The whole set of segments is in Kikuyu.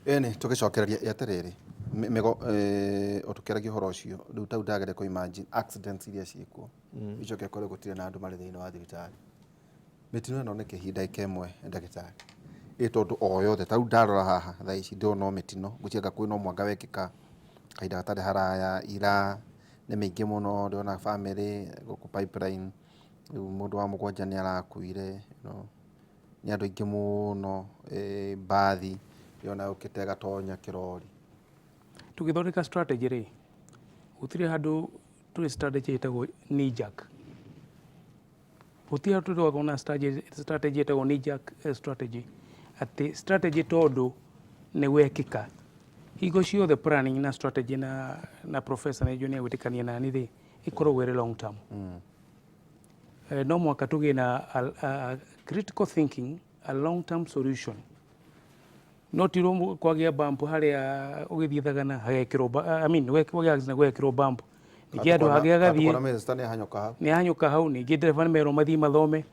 Ĩni tũgĩcokereria atĩrĩrĩ, mĩgo o tũkĩaragia ũhoro ũcio rĩu, tau ndageria kũ imagine accidents iria ciĩkuo, icoke ũkore gũtirĩ na andũ marĩ thĩinĩ wa thibitarĩ. Mĩtino ĩno nĩ kĩhi ndagĩka ĩmwe, ndagĩtarĩ, ĩ tondũ o yothe ta rĩu ndarora haha thaa ici ndĩrona o mĩtino, ngwĩciria anga kwĩna mwanga wekĩka kahinda gatarĩ haraya ira, nĩ mĩingĩ mũno. Ndĩrona bamĩrĩ gũkũ Pipeline, rĩu mũndũ wa mũgwanja nĩ arakuire. Nĩ andũ aingĩ mũno, mbathi ndĩrona yũkĩte ĩgatonya kĩrori. Tũgĩthondeka strategy rĩ, gũtirĩ handũ tũrĩ strategy ĩtagwo knee jerk. Gũtirĩ handũ tũrĩ na strategy ĩtagwo knee jerk strategy, atĩ strategy tondũ nĩ wekĩka. Hingo ciothe planning na strategy na professor nĩ njũĩ nĩ egwĩtĩkania nani rĩ, ĩkoragwo ĩrĩ long term. No mũhaka tũgĩe na a critical thinking, a long term solution. No ti kwagĩa bump harĩa ũgĩthiĩ Thagana hagekĩrwo, I mean, kwagĩa accident gũgekĩrwo bump. Ningĩ andũ hangĩ agathiĩ Tukona minister nĩ ahanyũka hau. Nĩ ahanyũka hau, ningĩ ndereba nĩ merwo mathiĩ mathome.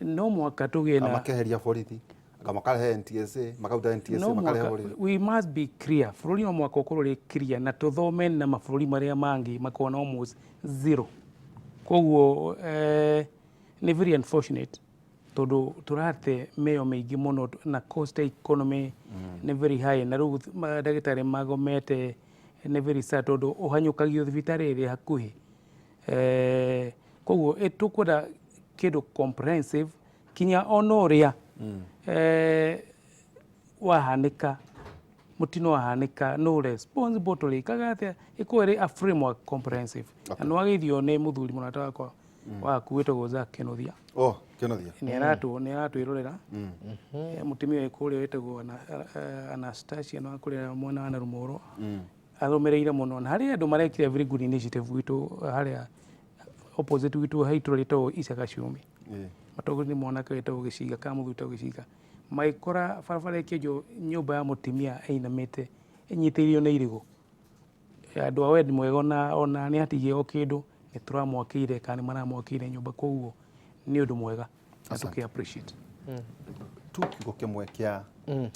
No mũhaka tũgĩe na makeheria borithi, anga makarehe NTSA, makauta NTSA, no makarehe mũhaka borithi. We must be clear. Bũrũri no mũhaka ũkorwo ũrĩ clear na tũthome na mabũrũri marĩa mangĩ makoragwo na almost zero. Koguo nĩ very unfortunate tondũ tũrate mĩoyo mĩingĩ mũno na cost ya economy nĩ very high, na rĩu ndagĩtarĩ magomete. Nĩ very sad tondũ ũhanyũkagio thibitarĩ ĩrĩ hakuhĩ. Koguo tũkwenda kĩndũ comprehensive kinya ona ũrĩa wahanĩka, mũtino wahanĩka, no responsible tũrĩkaga atĩa, ĩkorwo ĩrĩ a framework comprehensive. Na nĩ wageithio nĩ mũthuri mũrata wakwa waku wĩtagwo Zack Kenothia. Oh, Kenothia. Nĩ aratwĩrorera. Mũtumia wĩ kũrĩa wĩtagwo Anastasia na kũrĩa mwena wa Narumoro arũmĩrĩire mũno, na harĩ andũ marekire very good initiative gwitũ harĩa opposite gwitũ he itũra rĩtagwo Icaga Ciumi. Matongoria nĩ mwanake wĩtagwo Gĩcinga kana mũthuri wĩtagwo Gĩcinga, magĩkora barabara ĩkĩenjwo, nyũmba ya mũtumia ĩinamĩte ĩnyitĩrĩirio nĩ irigũ. Andũ a wendi mwega ona nĩ atigire o kĩndũ, nĩ tũramwakĩire kana nĩ maramwakĩire nyũmba, koguo nĩ ũndũ mwega na tũkĩ appreciate. Tu kiugo kĩmwe kĩa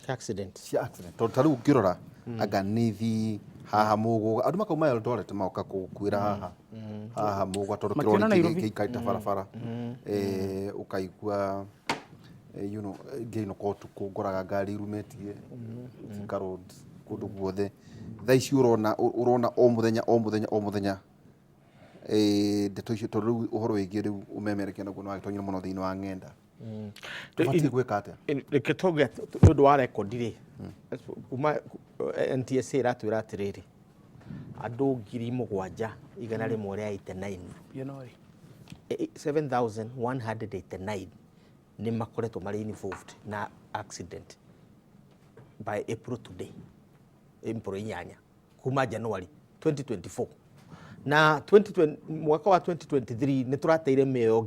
Accident. Cia accident, tondũ ta rĩu ũngĩrora anga nithi haha Mũgũga, andũ makauma Eldoret magoka gũkuĩra haha Mũgũga tondũ Makĩona kĩrori Nairobi. gĩikarĩte barabara. Ũkaigua ngĩinũka ũtukũ ngoraga ngari irumĩtie Thika Road kũndũ guothe. Thaa ici ũrona o mũthenya, o mũthenya, o mũthenya, ndeto icio, tondũ rĩu ũhoro wĩgiĩ rĩu ũmemerekia naguo nĩ wagĩtonyire mũno thĩinĩ wa ng'enda. Tũbatiĩ gwĩka atĩa? Reke tuge nĩ ũndũ wa rekondi rĩ, kuma NTSA ĩratwĩra atĩrĩrĩ, andũ 7189, January. 7189 nĩ makoretwo marĩ involved na accident by April today, April 8, kuma January 2024 na 2020, mwaka wa 2023 nĩ tũrateire mĩoyo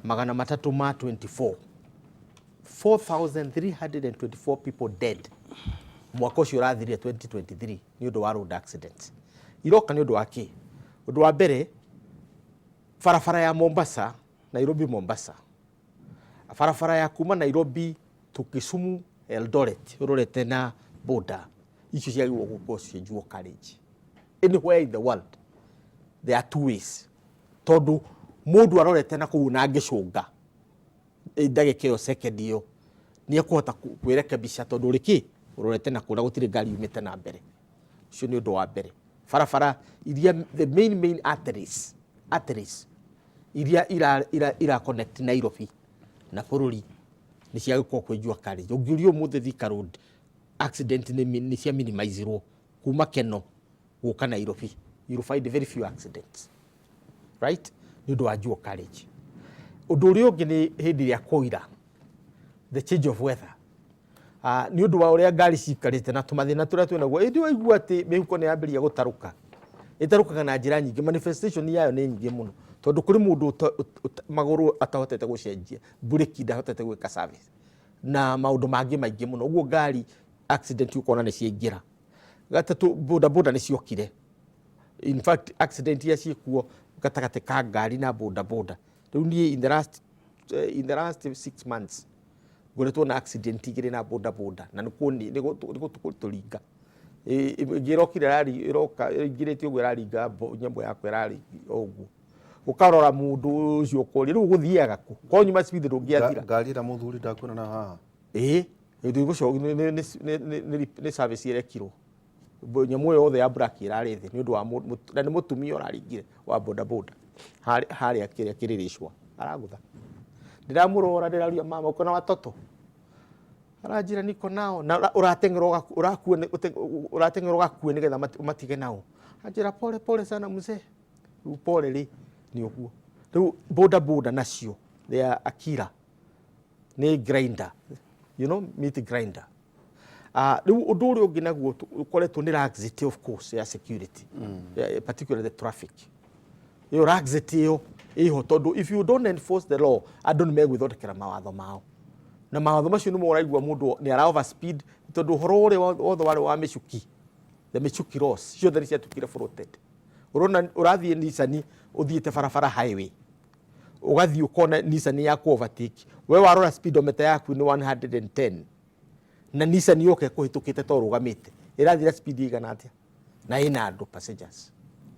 4324, 4324 people dead mwaka ũcio ũrathirire 2023 nĩ ũndũ wa road accidents. Iroka nĩ ũndũ wa kĩ? Ũndũ wa mbere, barabara ya Mombasa, Nairobi Mombasa, barabara ya kuma Nairobi to Kisumu, Eldoret, ũrorete na border icio ciagĩrĩirwo gũkorwo ciĩ dual carriage. Anywhere in the world there are two ways, tondũ mũndũ arorete na kũu na angĩcũnga ndagĩka ĩyo, second ĩyo, nĩ ekũhota kwĩrekebisha tondũ ũrĩ kĩ ũrorete na kũu na gũtirĩ ngari yumĩte na mbere. Ũcio nĩ ũndũ wa mbere. Barabara iria the main arteries iria ira connect Nairobi na bũrũri nĩ cia gũkorwo kwĩ dual carriage. Ũngĩũria ũmũthĩ Thika Road accident nĩ cia minimizirwo kuma Keno gũka Nairobi, you will find very few accidents, right, nĩ ũndũ wa dual carriage. Ũndũ ũrĩa ũngĩ nĩ hĩndĩ ĩrĩa kwaura, the change of weather, nĩ ũndũ wa ũrĩa ngari cikarĩte na tũmathĩna tũrĩa twĩnaguo, ĩndĩ waigua atĩ mĩhuko nĩ yambĩrĩria gũtarũka, ĩtarũkaga na njĩra nyingĩ, manifestation yayo nĩ nyingĩ mũno, tondũ kũrĩ mũndũ magũrũ atahotete gũcenjia mburĩki, ndahotete gwĩka service na maũndũ mangĩ maingĩ mũno, ũguo ngari accident ũkona nĩ ciaingĩra. Gatatũ, boda boda nĩ ciokire. In fact, accident iria ciĩkuo gatagatĩ ka ngari na boda boda rĩu, niĩ in the last 6 months Ngoretwo na accident igĩrĩ na boda boda na nĩ gũtũringa. Ĩngĩ ĩrokire ĩroka ĩingĩrĩte ũguo, ĩraringa nyamũ yakwa, ĩrari ũguo, ũkarora mũndũ ũcio ũkũria rĩu gũthiaga kũ korwo nyuma speed ndũngĩathira. Ngari ĩrĩa mũthuri ndakuona nayo haha. Ĩĩ, nĩ service ĩrekirwo. Nyamũ ĩyo yothe ya black ĩrarĩ thĩ nĩ ũndũ wa na nĩ mũtumia ũraringire wa boda boda harĩa kĩrĩa kĩrĩrĩcwa aragũtha. Ndĩramũrora, ndĩraria, "Mama, uko na watoto?" Aranjĩra, "Niko nao." Na ũrateng'era ũrakue ũrateng'era ũgakue nĩgetha ũmatige nao. Anjĩra, "Pole pole sana mzee." Rĩu pole rĩ nĩ ũguo. Rĩu boda boda nacio, they are a killer, nĩ grinder, meat grinder. Rĩu ũndũ ũrĩa ũngĩ naguo ũkoretwo nĩ laxity, of course, ya security, yeah, particularly the traffic. Ĩyo laxity ĩyo ĩho tondũ if you don't enforce the law, andũ nĩ megwĩthondekera mawatho mao, na mawatho macio nĩmo ũraigua mũndũ nĩ ara over speed, tondũ ũhoro ũrĩa wothe warĩ wa mĩcuki, the mĩcuki laws ciothe nĩ ciatuĩkire floated. Ũrona ũrathiĩ Nissan, ũthiĩte barabara highway, ũgathiĩ ũkona Nissan ya ku overtake. We warora speedometer yaku nĩ 110 na Nissan yoka ĩkũhĩtũkĩte to ũrũgamĩte, ĩrathiĩ na speed igana atĩa na ĩna andũ, passengers,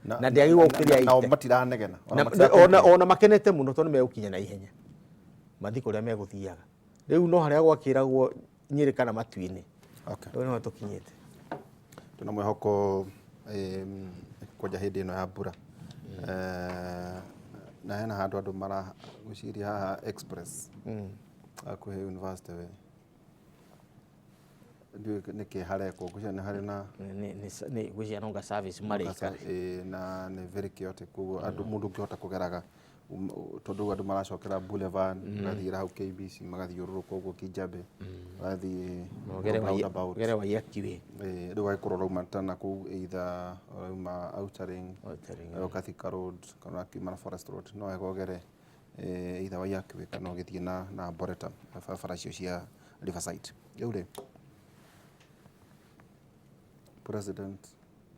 na ndĩagĩrĩirwo gũkĩria Nao 80. Matiranegena ona Ona, ona makenete mũno tondũ megũkinya na ihenya mathiĩ kũrĩa megũthiaga. Rĩu no harĩa gwakĩragwo Nyĩrĩ kana Matu-inĩ. Rĩu nĩho tũkinyĩte. Tuna mwĩhoko kwanja hĩndĩ ĩno ya mbura. Na hena handũ andũ mara gwĩciria haha Express hakuhĩ university, we ndiũĩ nĩkĩ harekwo, ngwĩciria nĩ harĩ na Ngwĩciria nonga service marĩka. Ĩĩ, na nĩ very chaotic, koguo andũ mũndũ ũngĩhota kũgeraga tondũ andũ maracokera Boulevard, magathiĩra hau KBC, magathiũrũrũka ũguo Kijabe, magathiĩ roundabout. Ũgere Waiyaki Way. Ĩĩ, rĩu agĩkorwo ũrauma tana kũu, either ũrauma Outer Ring, Outer Ring. Ũroka Thika Road kana ũrakiuma na Forest Road, no wega ũgere either Waiyaki Way kana ũgĩthiĩ na Arboretum, barabara icio cia Riverside. Rĩu rĩ, president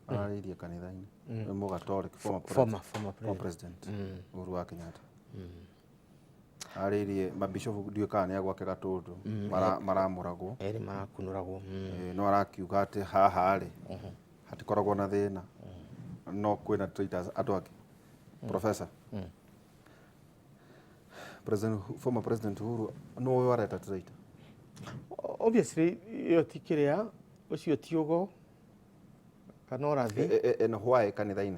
ararĩirie kanitha-inĩ, nĩ Mũgatoliki, former former former president Uhuru wa Kenyatta arĩirie mabishopu, ndiũĩ kana nĩ a gwake Gatũndũ maramũragwo. Erĩ marakunũragwo. No arakiuga atĩ haha rĩ hatikoragwo na thĩna, no kwĩna traitors andũ angĩ. Professor, President, former President Uhuru no ũyũ areta traitor. Obviously ĩyo ti kĩrĩa, ũcio ti ũgo kana ũrathi. And why kanitha-inĩ?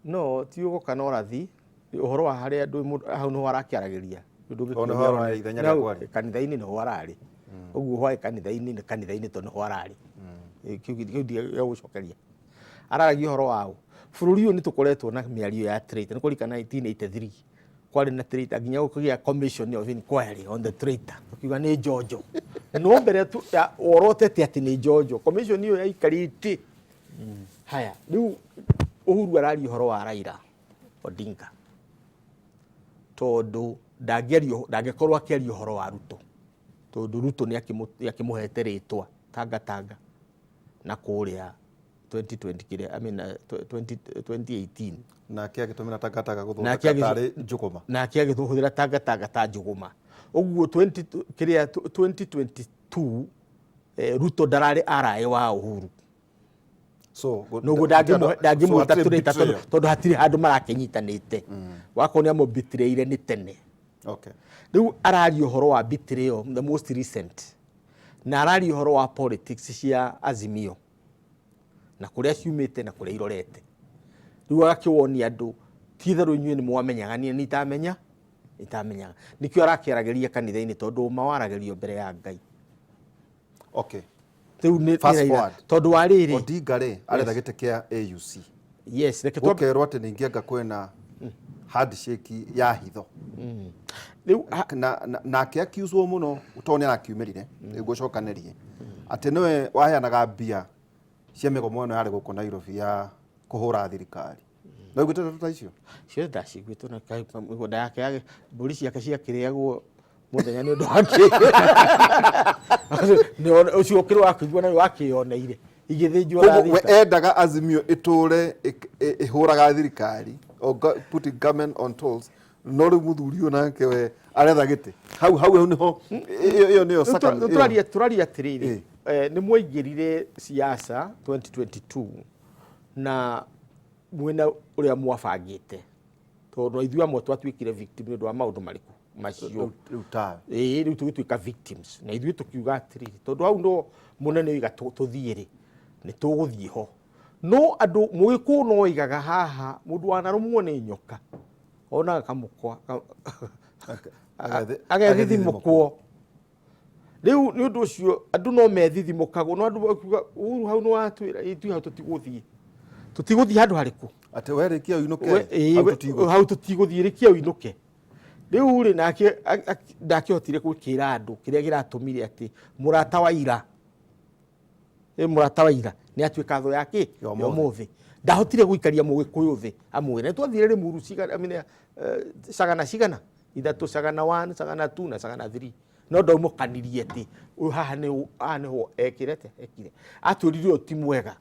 No ti ũgo kana ũrathi, ũhoro wa harĩa andũ hau nĩho arakĩaragĩria. O nĩho aronia ithenya rĩa kwaria. Kanitha-inĩ nĩho ararĩ ũguo, hwaĩ kanitha-inĩ nĩ kanitha-inĩ tondũ nĩho ararĩ. Kĩu ndigĩa gũcokeria. Araragia ũhoro wa ũ bũrũri ũyũ nĩ tũkoretwo na mĩario ya traitor. Nĩ kũririkana 1983 kwarĩ na traitor, nginya gũkĩgĩa commission of inquiry on the traitor, tũkiuga nĩ njonjo, no mbere tu worotete atĩ nĩ njonjo, commission ĩyo yaikarĩte. Haya, rĩu Uhuru araria ũhoro wa Raila Odinga tondũ ndangĩaria, ndangĩkorwo akĩaria ũhoro wa Ruto, tondũ Ruto nĩ akĩmũhete rĩtwa tanga tanga na kũrĩa 2020 kĩrĩa, I mean, 20 2018. Nake agĩtũmĩra tangatanga Nake gũthondeka tarĩ njũgũma. Nake agĩtũhũthĩra tangatanga ta njũgũma ũguo 20 kĩrĩa 2022, Ruto ndararĩ araĩ wa Uhuru. So noguo ndangĩmwĩta traitor tondũ hatirĩ handũ marakĩnyitanĩte, wakorwo nĩ amũbitireire nĩ tene. Rĩu araria ũhoro wa betrayal, the most recent, na araria ũhoro wa politics cia Azimio na kũrĩa ciumĩte na kũrĩa irorete. Rĩu agakĩwonia andũ ti itherũ inyuĩ nĩ mwamenyaga, niĩ nĩ itamenya itamenyaga. Nĩkĩo arakĩaragĩria kanitha-inĩ, tondũ ũma waragĩrio mbere ya Ngai. Rĩu nĩ Fast nĩ Raila. forward. Tondũ wa rĩrĩ, Odinga rĩ aretha gĩtĩ kĩa AUC. Yes, reke twambe. Gũkerwo atĩ ningĩ anga kwĩna handshake ya hitho. Rĩu Nake akiuzwo mũno tondũ nĩ arakiumĩrire ngũcokanĩrie atĩ nĩwe waheanaga mbia cia mĩgomo ĩno yarĩ gũkũ Nairobi ya kũhũra thirikari. No iguĩte ndeto ta icio? Ciothe ndaciguĩtwo na mĩgũnda yake ya mbũri ciake ciakĩrĩagwo mũthenya nĩ ũndũ wa kĩ ũcio ũkĩrĩ wa kũigua na wakĩyoneire igĩthĩnjwo. Koguo we rathita. Endaga Azimio ĩtũre ĩhũraga thirikari or putting government on tolls. No rĩu mũthuri ũyũ nake we aretha gĩtĩ hau hau hau nĩho ĩyo nĩyo second- ĩyo. Tũraria atĩrĩrĩ, nĩ mwaingĩrire siasa 2022 na mwena ũrĩa mwabangĩte, tondũ ithuĩ amwe twatuĩkire victim nĩ ũndũ wa maũndũ marĩkũ macio. Rĩu tawe. Ĩĩ, rĩu tũgĩtuĩka victims na ithuĩ tũkiuga atĩrĩrĩ, tondũ hau no mũnene oiga tũthiĩ rĩ, nĩ tũgũthiĩ ho. No andũ mũgĩkũyũ no oigaga haha mũndũ wanarũmwo nĩ nyoka onaga kamũkwa agethithimũkwo. Rĩu nĩ ũndũ ũcio andũ no methithimũkagwo, no andũ makiuga Uhuru hau nĩ watwĩra, ĩ ithuĩ hau tũtigũthiĩ, tũtigũthiĩ handũ harĩkũ? Atĩ we rĩkia ũinũke, ĩĩ, hau tũtigũthiĩ. Hau tũtigũthiĩ, rĩkia ũinũke. Rĩu rĩ, nake ndakĩhotire gũkĩra andũ kĩrĩa kĩratũmire atĩ mũrata wa ira, ĩ mũrata wa ira nĩ atuĩka thũ ya kĩ? Ya Ya ũmũthĩ. ũmũthĩ. Ndahotire gũikaria mũgĩkũyũ thĩ amwĩre. Nĩ twathire Rĩmuru cigana, I mean, cagana cigana ithatũ, cagana 1, cagana 2 na cagana 3. No ndaumũkanirie atĩ ũyũ haha nĩ haha nĩho ekire atĩa, ekire. Atwĩrire ũyũ ti mwega.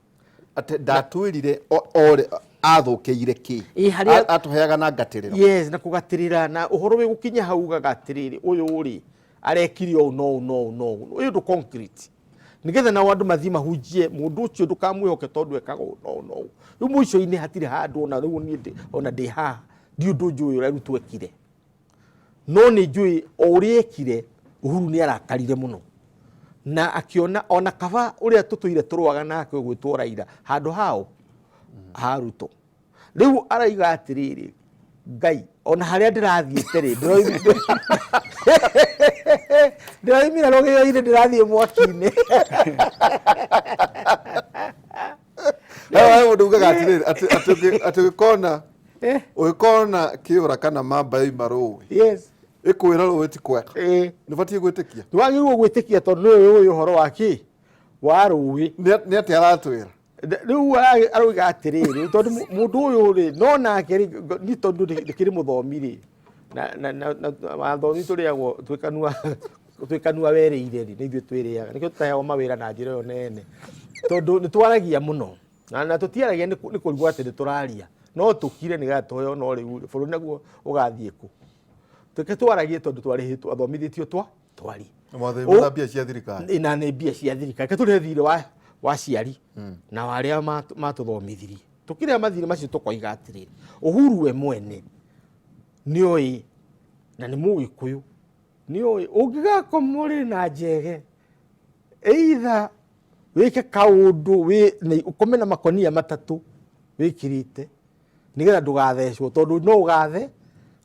Atĩ ndatwĩrire ore athũkĩire kĩ? Ĩ, harĩa- Atũheaga na ngatĩrĩro. Yes, na kũgatĩrĩra na ũhoro wĩ gũkinya hau ugaga atĩrĩrĩ, ũyũ rĩ arekire ũũ na ũũ na ũũ na ũũ. Ũyũ ũndũ concrete. Nĩgetha nao andũ mathiĩ mahunjie mũndũ ũcio ndũkamwĩhoke tondũ ekaga ũũ na ũũ na ũũ. Rĩu mũico-inĩ hatirĩ handũ ona rĩu niĩ ona ndĩ haha ndi ũndũ njũĩ ũrĩa Ruto ekire. No nĩ njũĩ o ũrĩa ekire Uhuru nĩ arakarire mũno na akĩona ona kaba ũrĩa tũtũire tũrũaga nake ũgwĩtwo Raila handũ hao ha Ruto. Rĩu araiga atĩrĩrĩ, Ngai ona harĩa ndĩrathiĩte rĩ, ndĩroimire rũgĩo-inĩ ndĩrathiĩ mwaki-inĩ. He mũndũ ugaga atĩrĩrĩ, atĩ ũgĩkona ũgĩkona kĩũra kana mamba yoima rũĩ ĩkwĩra rũĩ ti kwega, nĩ ũbatiĩ gwĩtĩkia. Nĩwagĩrĩirwo gwĩtĩkia tondũ nĩwe ũĩ ũhoro wa kĩ wa rũĩ. Nĩ atĩa aratwĩra? Rĩu arauga atĩrĩrĩ, tondũ mũndũ ũyũ rĩ, no nake rĩ, ni tondũ ndĩkĩrĩ mũthomi rĩ, na wathomi tũrĩagwo twĩkanua werĩire rĩ, nĩ ithuĩ twĩrĩaga, nĩkĩo tũtaheagwo mawĩra na njĩra ĩyo nene, tondũ nĩ twaragia mũno na tũtiaragia nĩ kũrigwo atĩ nĩ tũraria, no tũkire nĩgetha tũheo, no rĩu rĩ, bũrũri naguo ũgathiĩ kũ? Tũke twaragie tondũ twarĩhĩtwo, athomithĩtio twarie. Mwathĩ mbia cia thirikari. Na nĩ mbia cia thirikari. Reke tũrĩhe thirĩ wa aciari na wa arĩa matũthomithirie. Tũkĩrĩha mathirĩ macio tũkoiga atĩrĩrĩ, Uhuru we mwene nĩoĩ na nĩ Mũgĩkũyũ, nĩoĩ ũngĩgakoma ũrĩ na njege either wĩke kaũndũ ũkome na makonia matatũ wĩkĩrĩte nĩgetha ndũgathecwo, tondũ no ũgathe,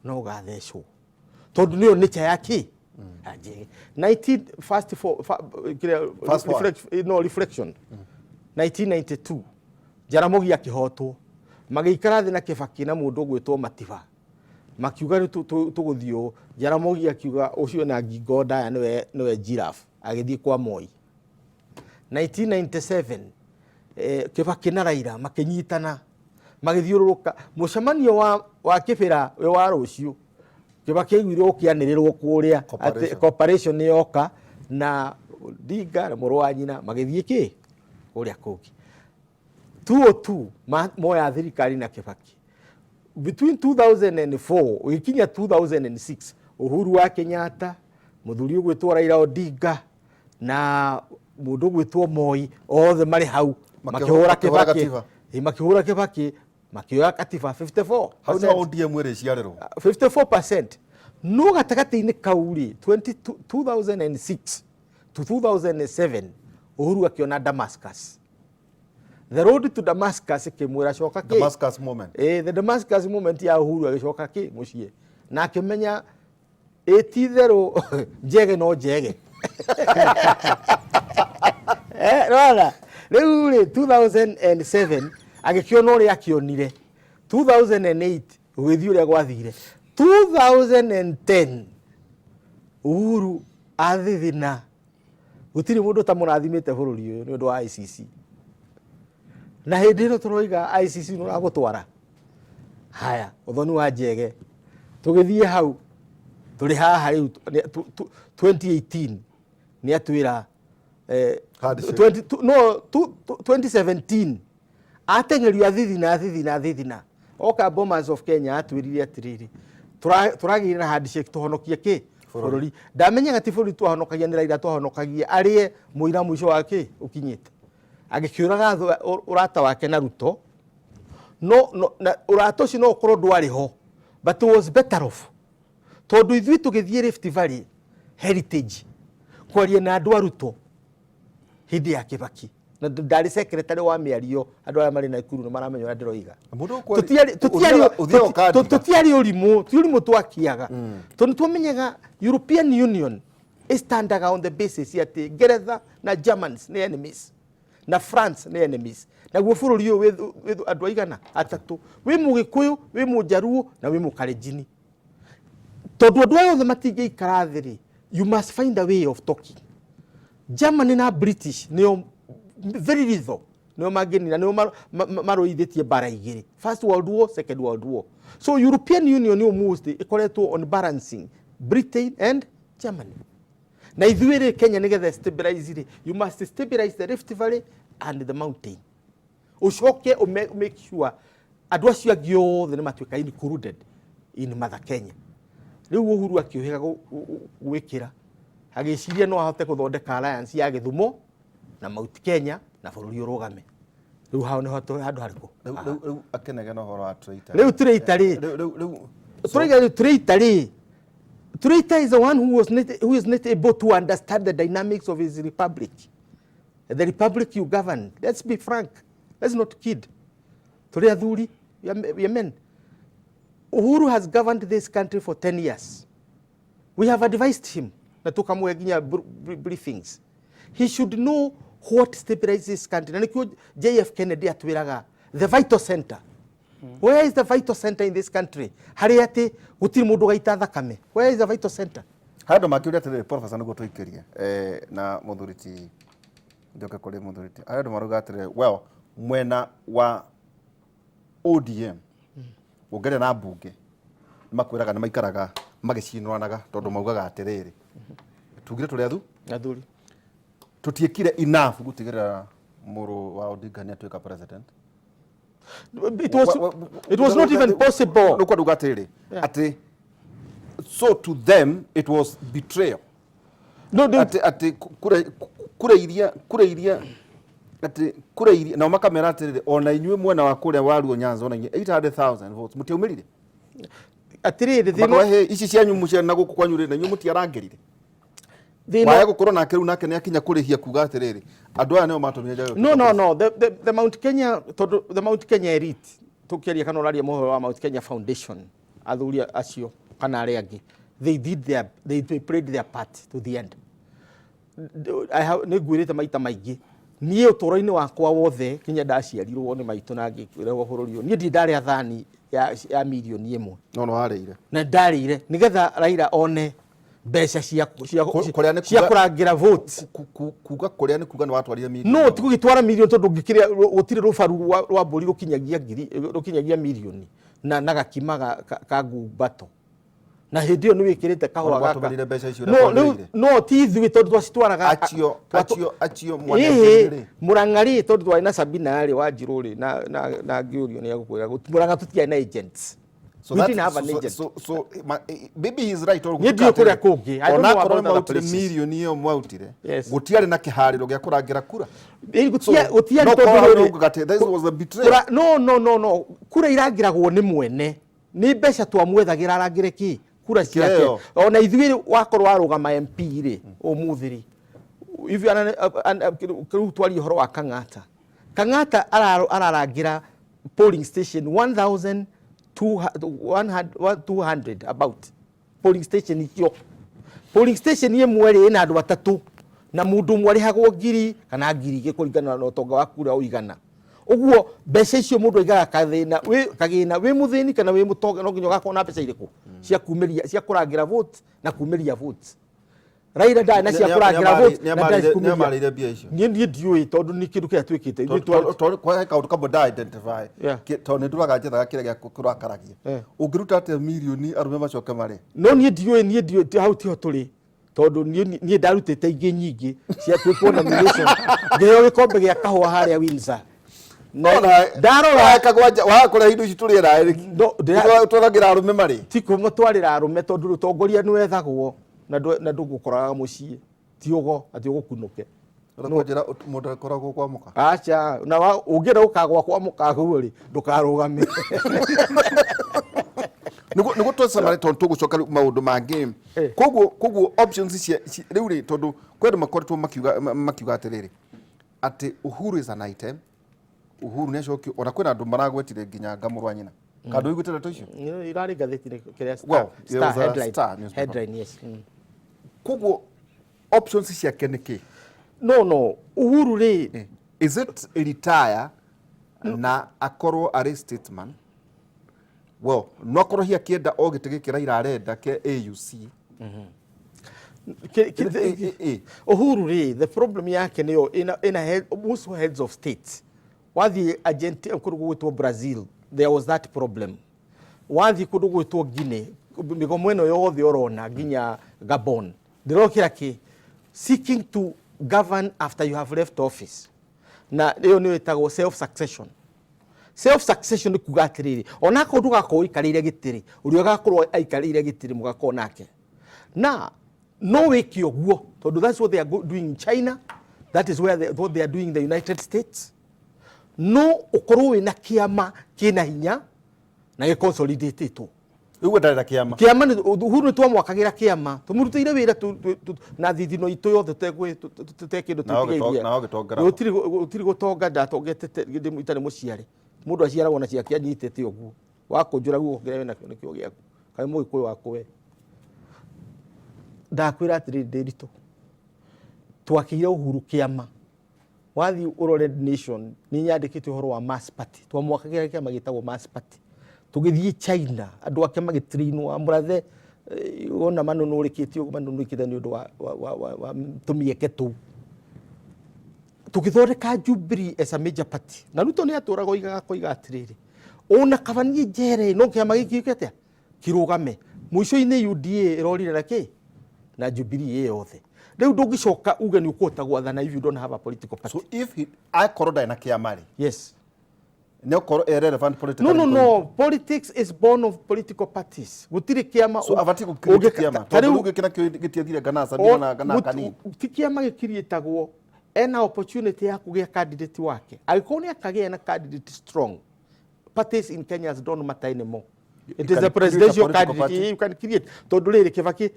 no ũgathecwo tondũ nĩyo nature ya kĩ ya njege. 19 fast for, fa, kĩrĩa, Fast forward. reflect, no reflection. 1992 Jaramogi akĩhotwo, magĩikara thĩ na Kibaki na mũndũ ũgwĩtwo Matiba, makiuga rĩu tũgũthiĩ ũũ. Jaramogi akiuga ũcio na ngingo ndaya nĩwe giraffe, agĩthiĩ kwa Moi. 1997 Kibaki na Raila makĩnyitana magĩthiũrũrũka mũcemanio wa Kibera wĩ wa rũciũ. Kibaki aiguire ũkĩanĩrĩrwo kũrĩa atĩ Cooperation. cooperation nĩ yoka na Odinga na mũrũ wa nyina magĩthiĩ kĩ kũrĩa kũngĩ. 202 moya thirikari na Kibaki. Between 2004 ũgĩkinya 2006 Uhuru wa Kenyatta, mũthuri ũgwĩtwo Raila Odinga na mũndũ ũgwĩtwo Moi, othe marĩ hau makĩhũra Makĩhũra Kibaki. katiba. Ĩ, makĩhũra Kibaki, makĩoya katiba 54%. Hau nĩho ODM ĩrĩciarĩrwo. 54%. No gatagatĩ-inĩ kau rĩ, 2006 to 2007 Uhuru akĩona Damascus. The road to Damascus ĩkĩmwĩra coka kĩ? Damascus moment. The Damascus moment ya Uhuru agĩcoka kĩ mũciĩ. Na akĩmenya ĩ ti itherũ njege no njege. Rora, rĩu rĩ, 2007 agĩkĩona ũrĩa akĩonire. 2008 gũgĩthiĩ ũrĩa gwathire. 2010 Uhuru athithina. Gũtirĩ mũndũ ũtamũrathimĩte bũrũri ũyũ nĩ ũndũ wa ICC. Na hĩndĩ ĩno tũroiga ICC nĩ ũragũtwara. Haya, ũthoni wa njege. Tũgĩthiĩ hau, tũrĩ haha rĩu, 2018 nĩ atwĩra, Handshake. no, 2017 ateng'erio athithina, athithina, athithina. Oka Bomas of Kenya atwĩrire atĩrĩrĩ, Tũragĩire na handshake tũhonokie kĩ bũrũri. Ndamenyaga ti bũrũri twahonokagia, nĩ Raila twahonokagia, arĩe mũira mũico wa kĩ ũkinyĩte agĩkĩũraga ũrata wake na Ruto. No na ũrata ũcio no ũkorwo ndwarĩ ho, but was better off, tondũ ithuĩ tũgĩthiĩ Rift Valley Heritage kwaria na andũ a Ruto hĩndĩ ya Kibaki, na ndarĩ secretary wa mĩario, andũ arĩa marĩ Nakuru nĩ maramenya ũrĩa ndĩroiga. Mũndũ ũthiaga ũkandiga. Tũtiarĩ ũrimũ, ti ũrimũ twakiaga, tondũ twamenyaga European Union ĩstandaga on the basis atĩ Ngeretha na Germans nĩ enemies na France nĩ enemies. Naguo bũrũri ũyũ wĩ andũ aigana atatũ, wĩ Mũgĩkũyũ, wĩ Mũnjaruo na wĩ Mũkalenjini. Tondũ andũ aya othe matingĩikara thĩ rĩ, you must find a way of talking. Germany na British nĩo very lethal, nĩo mangĩnina, nĩo marũithĩtie mbara igĩrĩ, First World War, Second World War. So European Union almost ĩkoretwo on balancing Britain and Germany. Na ithuĩ rĩ, Kenya, nĩgetha stabilize rĩ, you must stabilize the Rift Valley and the mountain, ucoke make sure andũ acio angĩ othe nĩ matuĩka included in Mother Kenya. Rĩu Uhuru akĩũhĩga gwĩkĩra, agĩciria no ahote gũthondeka alliance ya Gĩthumo na Mount Kenya na bũrũri ũrũgame. Rĩu hau nĩho handũ harĩkũ? Rĩu akĩnegena ũhoro wa traitor. Rĩu traitor rĩ, Rĩu tũraiga rĩu traitor rĩ, traitor is the one who was not, who is not able to understand the dynamics of his republic, the republic you govern. Let's be frank, let's not kid. Tũrĩ athuri, we are men. Uhuru has governed this country for 10 years. We have advised him na tukamwe nginya briefings. He should know what stabilizes this country. Na nĩkĩo JF Kennedy atwĩraga the vital center. Where is the vital center in this country, harĩa atĩ gũtirĩ mũndũ ũgaita thakame? Where is the vital center? Handũ makĩũria atĩrĩrĩ, professor, nĩguo tũikĩrie na mũthuri ti njoke kũrĩ mũthuri ti, harĩ andũ marauga atĩrĩrĩ, well, mwena wa ODM ũngĩaria na mbunge nĩ makwĩraga nĩ maikaraga magĩcinũranaga, tondũ maugaga atĩrĩrĩ, tugire tũrĩ athu athuri, tũtiĩkire enough gũtigĩrĩra mũrũ wa Odinga nĩ atuĩka president. It was not even possible. Nĩ kwenda kuga atĩrĩrĩ, atĩ so to them it was betrayal. No. Atĩ kura iria atĩ kura iria nao makamera atĩrĩrĩ, ona inyuĩ mwena wa kũrĩa wa Luo Nyanza, ona inyuĩ 800,000 votes mũtiaumĩrire. Atĩrĩrĩ, thĩna Makoe hĩ ici cianyu mũciana na gũkũ kwanyu rĩ, na inyuĩ mũtiarangĩrire. Thĩna Waya gũkorwo nake rĩu nake nĩ akinya kũrĩhia kuga atĩrĩrĩ, andũ aya nĩo matũmire njage. No, the Mount Kenya, tondũ the Mount Kenya elite, tũkĩaria kana ũraria mohoro wa Mount Kenya Foundation, athuri acio kana arĩa angĩ, they played their part to the end. Nĩ ngwĩrĩte maita maingĩ, niĩ ũtũũro-inĩ wakwa wothe kinya ndaciarirwo nĩ maitũ na ngĩrehwo bũrũri ũyũ, niĩ ndirĩ ndarĩa thani ya mirioni 1. No warĩire. Na ndarĩire nĩgetha Raila one mbeca cia Kũrĩa nĩ cia kũrangĩra vote. Kuga kũrĩa nĩ kuga nĩ watwarire mirioni. No ti gũgĩtwara mirioni, tondũ ũngĩkĩrĩa gũtirĩ rũbaru rwa mbũri rũkinyagia ngiri, rũkinyagia mirioni na gakima ka ngumbato, na hĩndĩ ĩyo nĩ wĩkĩrĩte kahũa gaka. Watũmĩrire mbeca icio No ũrĩa rĩu kwagĩrĩire. No ti ithuĩ, tondũ twacitwaraga Acio mwanengeri rĩ. Mũrang'a rĩ, tondũ twarĩ na Sabina rĩ, Wanjirũ rĩ, na ngĩũrio nĩ egũkwĩra Mũrang'a tũtiarĩ na agents. So We that, didn't have an so, agent. So maybe he's right or Niĩ ndiũĩ kũrĩa kũngĩ. I don't know onakorwo about other mwautire places. mirioni ĩyo mwautire, Yes. gũtiarĩ na kĩharĩro gĩa kũrangĩra kura. Gũtiarĩ No tondũ korwo hau rĩrĩ- nĩugaga atĩ this was a betrayal. No, kura irangĩragwo nĩ mwene, nĩ mbeca twamwethagĩra arangĩre kĩ kura ciake. Kĩheo. Ona ithuĩ wakorwo warũgama MP rĩ, ũmũthĩ rĩ, if you are rĩu twarie ũhoro wa Kang'ata, Kang'ata ararangĩra polling station 1200 about polling station icio. Polling station ĩmwe rĩ, ĩna andũ atatũ, na mũndũ ũmwe arĩhagwo ngiri kana 2,000 kũringana na ũtonga waku ũrĩa ũigana. Ũguo mbeca icio mũndũ aigaga kathĩna wĩ kagĩna, wĩ mũthĩni kana wĩ mũtonga, no nginya ũgakorwo na mbeca irĩkũ cia kumĩria, cia kũrangĩra vote na kumĩria vote. Raila ndarĩ na cia kũrangĩra vote na ndarĩ kumĩria. Nĩamarĩire mbia icio. Niĩ ndiũĩ, tondũ nĩ kĩndũ kĩrĩa twĩkĩte ithuĩ Tondũ kwa kaũndũ kamwe nda identify, tondũ nĩ ndũraga njethaga kĩrĩa gĩa kũrakaragia, ũngĩruta atĩa mirioni arũme macoke marĩ? No niĩ ndiũĩ, niĩ ndiũĩ, hau tiho tũrĩ, tondũ niĩ ndarutĩte ingĩ nyingĩ cia twĩkwo nomination, ngĩheo gĩkombe gĩa kahũa harĩa Windsor. Ndarora Wakũrĩa indo ici tũrĩe naĩ. No, Twaragĩra arũme marĩ. Ti kũmũtwarĩra arũme, tondũ ũtongoria nĩ wethagwo na ndũgũkoraga mũciĩ, ti ũgo atĩ ũgũkunũke. Ũrakwĩra mũndũ akoragwo kwa mũka. Aca, na ũngĩenda gũkagwa kwa mũkaguo rĩ, ndũkarũgame. Nĩguo twacemania, tondũ tũgũcoka rĩu maũndũ mangĩ. Koguo options rĩu rĩ, tondũ kwĩ andũ makoretwo makiuga atĩrĩrĩ, atĩ Uhuru is an item, Uhuru nĩ acokio, ona kwĩna andũ maragwetire nginya ngamũrwa nyina kandũ iguĩte ndeto icio. Irarĩ ngathĩti-inĩ kĩrĩa Star, Well, there Star was a headline, Star newspaper. Headline, yes. Koguo options ciake nĩ kĩ? No, Uhuru rĩ, Is it retire na akorwo arĩ statesman? Well, no akorwo hihi akĩenda o gĩtĩ gĩkĩ Raila arenda kĩa AUC. Uhuru rĩ, the problem yake nĩyo ĩna most heads of states. Wathiĩ Argentina, kũndũ gũgwĩtwo Brazil, there was that problem. Wathiĩ kũndũ gũgwĩtwo Guinea, mĩgomo ĩno yothe ũrona nginya Gabon, ndĩrokĩra kĩ seeking to govern after you have left office, na ĩyo nĩyo ĩtagwo self succession. Self succession nĩ kuga atĩrĩrĩ, onakorwo ndũgakorwo ũikarĩire gĩtĩ rĩ, ũrĩa ũgakorwo aikarĩire gĩtĩ rĩ, mũgakorwo nake na no wĩke ũguo, tondũ that's what they are doing in China, that is what they are doing in the United States. No ũkorwo wĩna kĩama kĩna hinya na gĩconsolidatĩtwo. Rĩu ndarĩ na kĩama. Kĩama nĩ Uhuru nĩ twamwakagĩra kĩama, tũmũrutĩire wĩra na thithino itũ yothe, tũte kĩndũ tũtigairie. Na ũgĩtongera ho. Gũtirĩ gũtonga ndatongete ndĩ itarĩ mũciare. Mũndũ aciaragwo na ciake anyitĩte ũguo, wakũnjũra guoko kĩrĩa wĩnakĩo nĩkĩo gĩaku. Kaĩ mũgĩkũyũ wakũ we, ndakwĩra atĩrĩrĩ, Ndĩritũ, twakĩire Uhuru kĩama. Wathiĩ ũrore Nation, nĩ nyandĩkĩte ũhoro wa Mass Party. Twamwakagĩra kĩama gĩtagwo Mass Party. Tũgĩthiĩ China, andũ ake magĩtrainwo mũrathe, wona manũnũrĩkĩte ũguo, manũnũrĩkĩte nĩ ũndũ wa tũmĩeke tũu. Tũgĩthondeka Jubilee as a major party, na Ruto nĩ atũraga oigaga koiga atĩrĩrĩ, ona kaba niĩ njere, no kĩama gĩkĩ gĩke atĩa, kĩrũgame. Mũico-inĩ UDA ĩrorire na kĩ na Jubilee ĩ yothe. Rĩu ndũngĩcoka uge nĩ ũkũhota gwathana if you don't have a political party. So if he akorwo ndarĩ na kĩama rĩ, nĩ ũkorwo e relevant politically? No, politics is born of political parties. Gũtirĩ kĩama So abatiĩ gũcreate kĩama, tondũ rĩu gĩkĩ nakĩo gĩtiathire Ngana Sabina na Ngana kanini. Ti kĩama gĩkiriĩtagwo, ena opportunity ya kũgĩa candidate wake. Angĩkorwo nĩ akagĩa na candidate strong, parties in Kenya don't matter anymore. It You is can a create a presidential political candidate party. you can create, tondũ rĩrĩ, Kĩbaki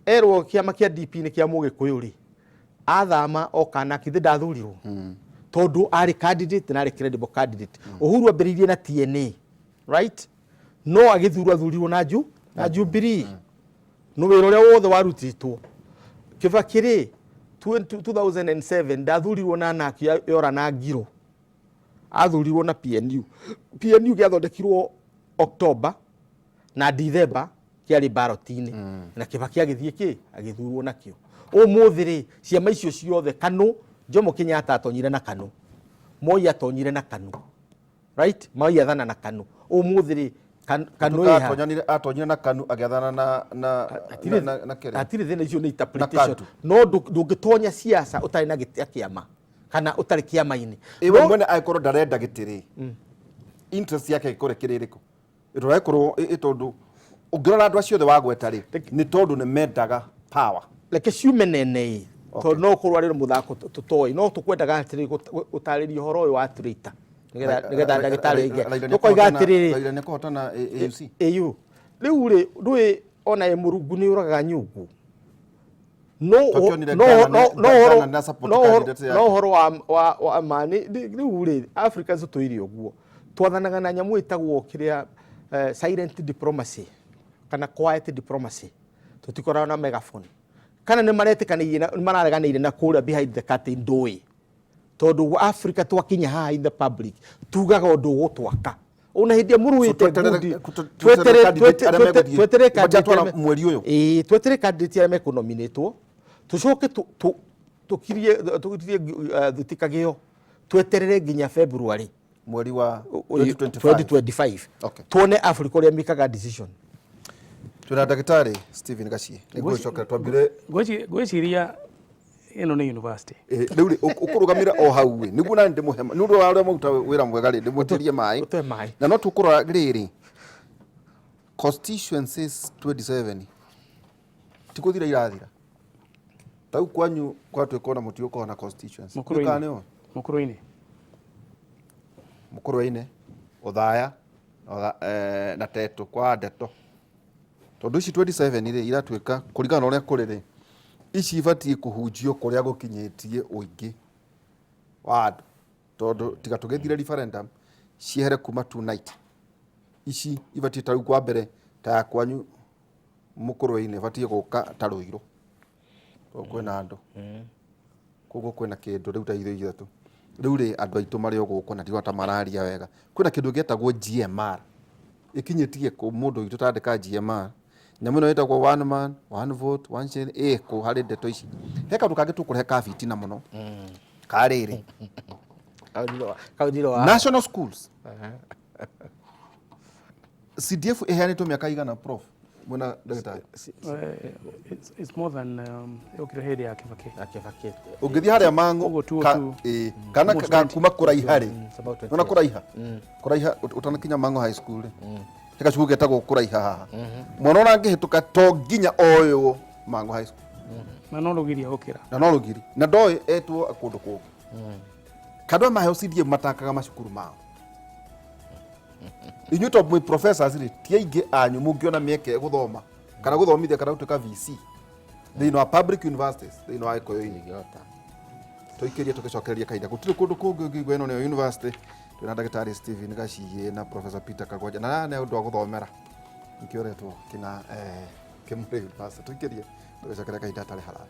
erwo kĩama kĩa DP nĩ kĩa Mũgĩkũyũ rĩ, athama oka na kithe ndathurirwo, tondũ arĩ candidate na arĩ credible candidate. Uhuru ambĩrĩirie na TNA, right? No agĩthurwo athurirwo na Jubilee, no wĩra ũrĩa wothe warutĩtwo Kĩbaki rĩ, 2007 ndathurirwo na naki yora na ngiro, athurirwo na PNU. PNU gĩathondekirwo October na December kĩarĩ ballot-inĩ, na Kĩbaki agĩthiĩ kĩ agĩthurwo nakĩo. Ũmũthĩ rĩ, ciama icio ciothe, KANU, Jomo Kenyatta atonyire na KANU, Moi atonyire na KANU, right? Moi athana na KANU. Ũmũthĩ rĩ, KANU ĩha? Atonyire na KANU, agĩathana na kĩrĩa. Hatirĩ thĩna, icio nĩ interpretation. KADU. No ndũngĩtonya siasa ũtarĩ na gĩtĩ kĩama kana ũtarĩ kĩama-inĩ. Ĩwe mwene angĩkorwo ndarenda gĩtĩ rĩ, interest yake ĩkorwo ĩkĩrĩ ĩrĩkũ? Ĩkorwo ĩ tondũ ũngĩrora andũ acio othe wagweta rĩ, nĩ tondũ nĩ mendaga power. Reke ciume nene ĩ, tondũ no ũkorwo arĩ mũthako tũtoĩ, no tũkwendaga atĩrĩ gũtarĩria ũhoro ũyũ wa traitor nĩgetha ndagĩtarĩ aige. Raila Tũkoiga atĩrĩrĩ, Raila nĩ kũhotana AUC. AU rĩu rĩ, ndũĩ ona ĩ Mũrungu nĩ ũragaga nyungu, no Twakĩonire no Ghana no no Ghana na support no candidate yake. No ũhoro wa ma rĩu rĩ, Africa tũtũire ũguo, twathanaga na nyamũ ĩtagwo kĩrĩa, silent diplomacy kana quiet diplomacy. Tũtikoragwo na megaphone, kana nĩ maretĩkanĩirie nĩ marareganĩire na kũrĩa behind the curtain, ndũĩ, tondũ Africa twakinya haha in the public tugaga ũndũ ũgũtwaka ona hĩndĩ ĩrĩa mũrũĩte. Tweterere tweterere candidate arĩa megũthiĩ. Tweterere Matiatwara candidate mweri ũyũ. Ĩĩ, tweterere candidate arĩa mekũnominĩtwo, tũcoke tũkirie thuti kagĩo, tweterere nginya February mweri wa 2025. 2025. Tuone Africa ũrĩa mĩkaga decision. Twĩna ndagĩtarĩ Stephen Gachie, nĩngũgĩcokera twambire. Ngwĩciria Ĩno nĩ university. Rĩu rĩ, ũkũrũgamĩra o hau ĩ, nĩguo nani ndĩmũhe, nĩ ũndũ wa ũrĩa mwaruta wĩra mwega rĩ, ndĩmwĩtĩrie maĩ. Ũtũhe maĩ. Na no tũkũrora rĩrĩ, constituencies 27 ti kũthira irathira. Tau kwanyu gwatuĩka ona mũtigũkorwo na constituency. Mũkũrwe-inĩ. Kana nĩũĩ? Mũkũrwe-inĩ. Mũkũrwe-inĩ, Othaya, na Tetu kwa Ndeto. Tondũ ici 27 rĩ, iratuĩka kũringana na ũrĩa kũrĩ rĩ, ici ibatiĩ kũhunjio kũrĩa gũkinyĩtie ũingĩ wa andũ. Tondũ tiga tũgĩthire referendum ciehere kuma 290. Ici ibatiĩ ta rĩu kwa mbere ta ya kwanyu Mũkũrwe-inĩ ibatiĩ gũka ta Rũirũ. Tondũ kwĩna andũ. Koguo kwĩna kĩndũ rĩu ta ithuĩ ithatũ. Rĩu rĩ, andũ aitũ marĩ o gũkũ na ndirona ta mararia wega. Kwĩna kĩndũ gĩtagwo GMR. Ĩkinyĩtie kũ mũndũ witũ tandĩka GMR. Nyamũ ĩno ĩtagwo one man, one vote, one shilling ĩkũ harĩ ndeto ici. He kaũndũ kangĩ tũkũrehe ka bitina mũno. Ka rĩrĩ. Kaunjiro wa National schools. CDF ĩheanĩtwo mĩaka igana, prof? Mwena ndagĩtarĩ. It's more than yokire hĩndĩ ya Kibaki. Kibaki. Ũngĩthiĩ harĩa Mang'u Ũguo tu ka, kana Almost ka 20. kuma kũraiha rĩ. It's about 20. Ona kũraiha. Kũraiha ũtanakinya Mang'u High School rĩ. He gacukuru getagwo kũraiha haha. Mwana ũrangĩhĩtũka to nginya oywo Mang'u High School. Na no rũgiria gũkĩra. Na no rũgiri. Na ndoĩ etwo kũndũ kũngĩ. Kandũ aya maheo CDF matakaga macukuru mao. Inyuĩ to mwĩ professors rĩ, ti aingĩ anyu mũngĩona mĩeke gũthoma kana gũthomithia kana gũtuĩka VC thĩinĩ wa public universities thĩinĩ wa Gĩkũyũ-inĩ. Tũikĩrie tũgĩcokereria kahinda, gũtirĩ kũndũ kũngĩ ũngĩigua ĩno nĩyo university. Twĩna ndagĩtarĩ Stephen Gaciyĩ na Professor Peter Kagwanja, na aya nĩ ũndũ wa gũthomera nĩkĩo ũretwo kĩna Kĩmũrĩ University. Tũikĩrie tũgĩcokeria kahinda hatarĩ haraya.